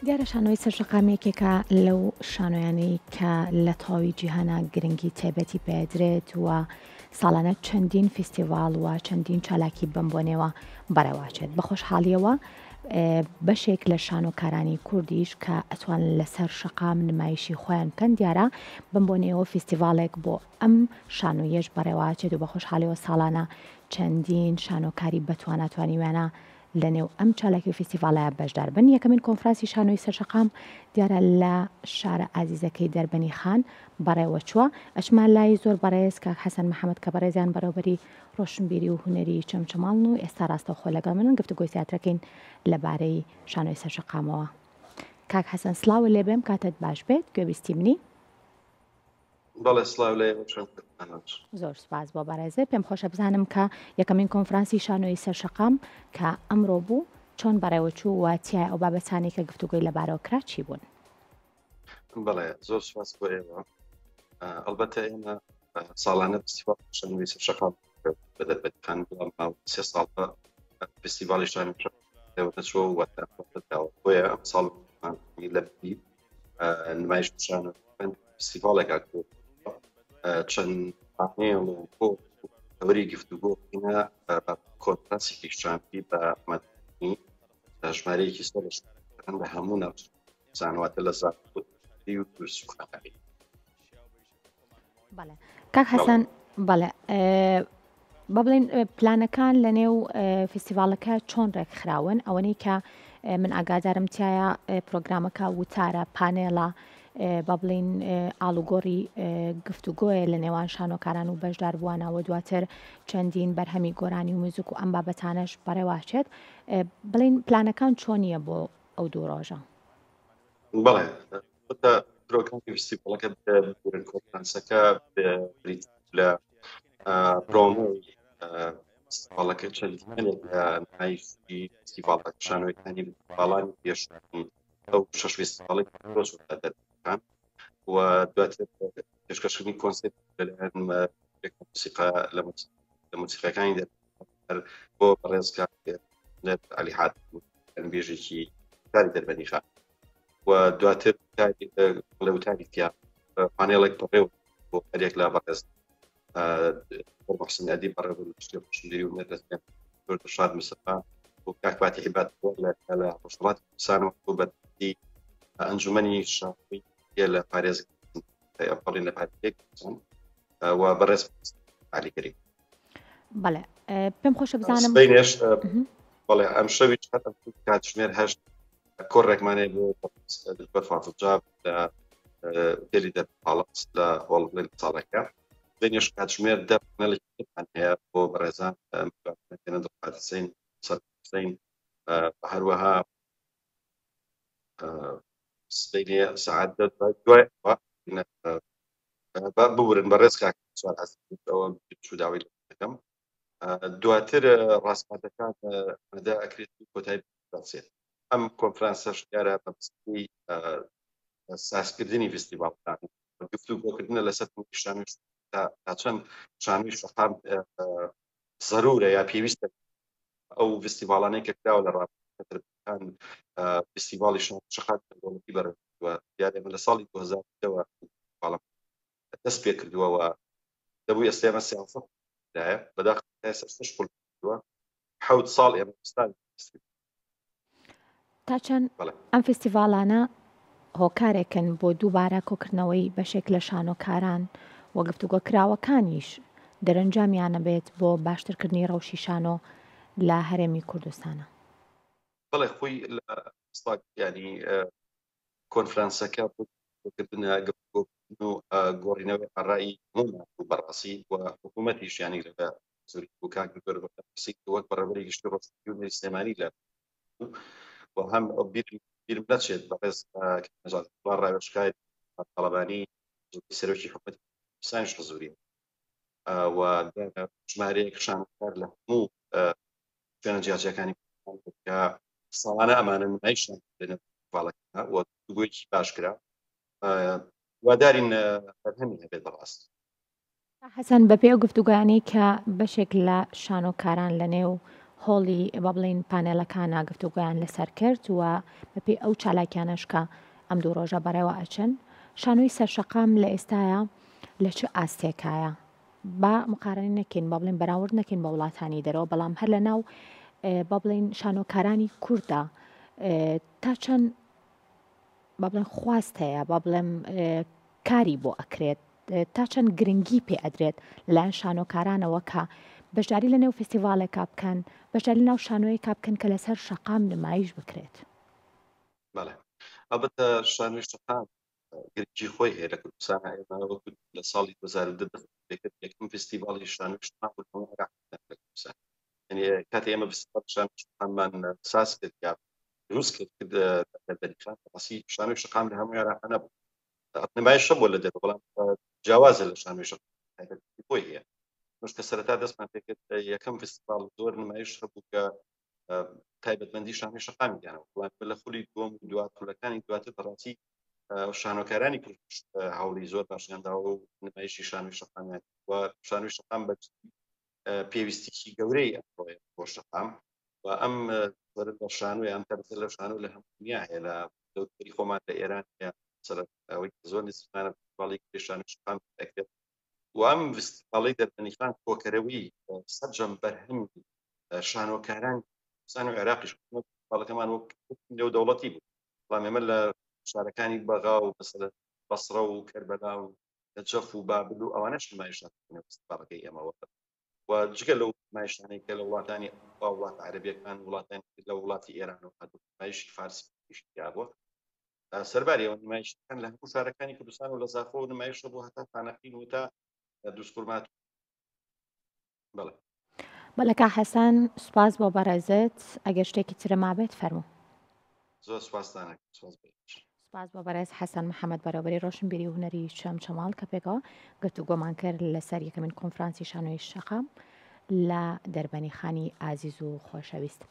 دیارە شانۆی سەر شەقام یەکێکە لەو شانۆیانەی کە لە تەواوی جیهانا گرنگی تایبەتی پێدرێت و ساڵانە چەندین فیستیڤاڵ و چەندین چالاکی بەم بۆنەوە بەڕێواچێت بە خۆشحاڵیەوە بەشێک لە شانۆکارانی کوردیش کە ئەتوان لەسەر شەقام نمایشی خۆیان بکەن دیارە بەم بۆنەیەوە فیستیڤاڵێک بۆ ئەم شانۆیەش بەڕێواچێت و بە خۆشحاڵیەوە ساڵانە چەندین شانۆکاری بەتوانا توانیویانە لە نێو ئەم چالاکی و فیستیڤاڵەیا بەشدار بن. یەکەمین کۆنفرانسی شانۆی سەرشەقام دیارە لە شارە ئازیزەکەی دەربەنی خان بەڕێوە چووە. ئەچمە لای زۆر بەڕێز کاک حەسەن محەمەد کە بەڕێزیان بەڕێوەبەری ڕۆشنبیری و هونەری چەمچەماڵن و ئێستا ڕاستەوخۆ لەگەڵ منن گفتوگۆی زیاترەکەین لەبارەی شانۆی سەرشەقامەوە. کاک حەسەن سڵاوت لێ بێم کاتت باش بێت گوێبیستی منی؟ بەڵێ سڵاو لە ئێوەش هەمووتانەش. زۆر سوپاس بۆ بەڕێزت. پێم خۆشە بزانم کە یەکەمین کۆنفرانسی شانۆیی سەر شەقام کە ئەمڕۆ بوو چۆن بەڕێوەچوو و تیای ئەو بابەتانەی کە گفتوگۆی لەبارەوە کرا چی بوون؟ بەڵێ زۆر سوپاس بۆ ئێوە. ئەڵبەتە ئێمە ساڵانە فستیڤاڵی شانۆیی سەر شەقام بە دەربەندیخان بەڵام ماوەی سێ ساڵە فستیڤاڵی شانۆی شەقام بەڕێوە نەچووە و داخراوە. بۆیە ئەمساڵ لە نمایش شانۆ فستیڤاڵێک چەند پانێڵ و کۆ تەوەری گفتوگۆ بکەینە کۆنفرانسێکی شانۆیی بە ئامادەبوونی ژمارەیەکی زۆر لە شانۆکاران لە هەموو ناوچەکان واتە لە زاخۆ و سوخانەکەی. بەڵێ کاک حەسەن بەڵێ با بڵێین پلانەکان لە نێو فیستیڤاڵەکە چۆن ڕێکخراون ئەوەنەی کە من ئاگادارم تایە پرۆگرامەکە وتارە پانێڵە با بڵین ئاڵوگۆڕی گفتوگۆیە لە نێوان شانۆکاران و بەشداربووانەوە دواتر چەندین بەرهەمی گۆرانی و موزیک و ئەم بابەتانەش بەڕێواچێت بڵین پلانەکان چۆنیە بۆ ئەو دوو ڕۆژە؟ بەڵێ پرۆگرامی فیستیڤاڵەکە بگورن کۆنفرانسەکە بریتی لە پرۆمۆی فستیڤاڵەکە چەند دیمەنێک لە نمایشی فستیڤاڵەکە شانۆیەکانی فستیڤاڵانی پێشووی ئەو شەش فستیڤاڵی دەربەندیخان و دواتر پێشکەشکردنی کۆنسێرت لەلایەن مۆسیقا لە مۆسیقاکانی دەربەندیخان بۆ بەڕێز کاک عەلی حاتەم بێژێکی شاری دەربەندیخان و دواتر بڵێ وتاری تیا پانێڵێک بەڕێو بۆ هەرێک لە بەڕێز محسن ئەدی بەڕێوە لە ڕۆشنبیری و نەرەسیان دڵشاد مستەفا و کاک فاتیحی بادپۆر لە لە ڕۆژهەڵاتی کوردستان و بۆ بەرپرسی ئەنجومەنی شاخی لە پارێزگای لە پارێزگای کوردستان و بەڕێز عەلی کەریم. بەڵێ پێم خۆشە بزانم سبەینێش بەڵێ ئەم شەوی کاتژمێر هەشت کۆڕێکمانەیە بۆ دکتۆر فازڵ جاب لە هۆتێلی دەرپاڵاس لە هۆڵ ساڵەکە سبەینێش کاتژمێر دە پانێڵێکی ترمان هەیە بۆ بەڕێزان دڵخواد حسین سەر حسین هەروەها سبەینێ سەعات دە دوای ببورن بەڕێز کاک سوار عەزیز ئەوە چوو داوای لێ دەکەم دواتر ڕاسپاردەکان ئامادە ئەکرێت و کۆتایی بەسێت ئەم کۆنفرانسەش دیارە بە مەسەلەی سازکردنی فستیڤاڵەکان گفتوگۆکردنە لەسەر شانۆی تا چەند شانۆی شەقام زەرورە یا پێویستە ئەو فستیڤاڵانەی کە کراوە لە ڕاستەکان فستیڤاڵی شەقام دەوڵەتی بەڕێوە دیارە ئێمە لە ساڵی 2000ەوە دەست پێ کردووە و دەبوو ئێستا ئێمە سیانزە دایە بەداخەوە تا ئێستا شەش خول کردووە حەوت ساڵ ئێمە وەستاوین. تا چەند ئەم فیستیڤاڵانە هۆکارێکن بۆ دووبارە کۆکردنەوەی بەشێک لە شانۆکاران و گفتوگۆ کراوەکانیش دەرەنجامیانە بێت بۆ باشترکردنی ڕەوشی شانۆ لە هەرێمی کوردستانە؟ بەڵێ خۆی لە ینی کۆنفرانسەکە بۆ کردنە گفتوگۆکردن و گۆڕینەوەی ئارای هەموومان بوو بەڕاستی و حکوومەتیش یانی لە زۆری بوو کاک دکتۆر بەڕاستی وەک بەڕێوەبەری گشتی ڕۆشنبیری و هونەری سلێمانی لە و هەم بیرم بیرم نەچێت بەڕێز کاک نەجات عەبدوڵا ڕاوێژکاری تاڵەبانی سەرۆکی حکوومەتی کوردستانیش حزوری و ژمارەیەک شانۆکار لە هەموو شوێنە جیاجیاکانی کە ساڵانە ئەمانە نمایشیان لە فستیڤاڵەکە و گفتوگۆیەکی باش کرا هیوادارین بەرهەمی هەبێت بەڕاست. حەسەن، بەپێی ئەو گفتوگۆیانەی کە بەشێک لە شانۆکاران لە نێو هۆڵی با بڵێین پانێڵەکانا گفتوگۆیان لەسەر کرد و بەپێی ئەو چالاکیانەش کە ئەم دوو ڕۆژە بەڕێوە ئەچن شانۆی سەرشەقام لە ئێستایا لە چ ئاستێکایە؟ با مقارنە نەکەین با بڵێن بەراورد نەکەین بە وڵاتانی دەرەوە بەڵام هەر لە ناو با بڵێین شانۆکارانی کووردا تا چەند با بڵێن خواست هەیە با بڵێم کاری بۆ ئەکرێت تا چەند گرنگی پێ ئەدرێت لەلایەن شانۆکارانەوە کە بەشداری لە نێو فستیڤالێکا بکەن بەشداری ناو شانۆیەکا بکەن کە لەسەر شەقام نمایش بکرێت. بەڵێ ئەڵبەتە شانۆی شەقام گرنگی خۆی هەیە لە کوردستان ئێمە وەکو لە ساڵی 2010 دەستمان پێکرد یەکەم فستیڤاڵی شانۆی شەقام بوو لە هەموو عێراق لە کوردستان یعنی کاتێ ئێمە فستیڤاڵی شانۆی شەقاممان ساز کرد یا دروست کرد کرد لە دەریخان بەڕاستی شانۆی شەقام لە هەموو عێراق نەبوو نمایش هەبووە لە دەرەوە بەڵام جیاوازە لە شانۆی شەقام تایبەتی خۆی هەیە مش کە سەرەتا دەستمان پێکرد یەکەم فستیڤاڵ زۆر نمایش هەبوو کە تایبەتمەندی شانۆی شەقامی دیانەوە بەڵام لە خولی دووەم و دوات خولەکانی دواتر بەڕاستی شانۆکارانی کورد هەوڵی زۆر باشیان داوە و نمایشی شانۆی شەقامیان و شانۆی شەقام بە پێویستیی گەورەی ئەمڕۆیە بۆ شەقام و ئەم لە شانۆی ئەم تەرزە لە شانۆ لە هەموو دنیا هەیە لە دەوروبەری خۆمان لە ئێران هەیە سەر ئەوەی زۆر نزیکمانە فستیڤاڵی شانۆی شەقام دەکرێت و ئەم فستیڤاڵی دەربەندیخان کۆکەرەوەی سەرجەم بەرهەمی شانۆکاران کوردستان و عێراقیش فستیڤاڵەکەمان وەک نێودەوڵەتی بوو بەڵام ئێمە لە شارەکانی بەغا و مەسەلەن بەسڕە و کەربەلا و نەجەف و بابل و ئەوانەش نمایش دەکەن فستیڤاڵەکەی ئێمەوە و جگە لەو نمایشانەی کە لە وڵاتانی ئەوروپا و وڵاتە عەرەبیەکان وڵاتانی لە وڵاتی ئێران و هاتوو نمایشی فارسی تیا بووە سەرباری ئەوە نمایشەکان لە هەموو شارەکانی کوردستان و لە زاخۆ و نمایشە بۆ هەتا خانەقین و تا دووسخورمات بەڵێ. بەڵێ کاک حەسەن سوپاس بۆ بەڕێزت ئەگەر شتێکی ترە مابێت فەرموو. زۆر سوپاستان ئەکەم سوپاس بۆ ئێوەش. سوپاس بۆ بەڕێز حەسەن محەمەد بەڕێوەبەری ڕۆشنبیری و هونەری چەمچەماڵ کە پێکەوە گفتوگۆمان کرد لەسەر یەکەمین کۆنفرانسی شانۆی شەقام لە دەربەنیخانی ئازیز و خۆشەویست.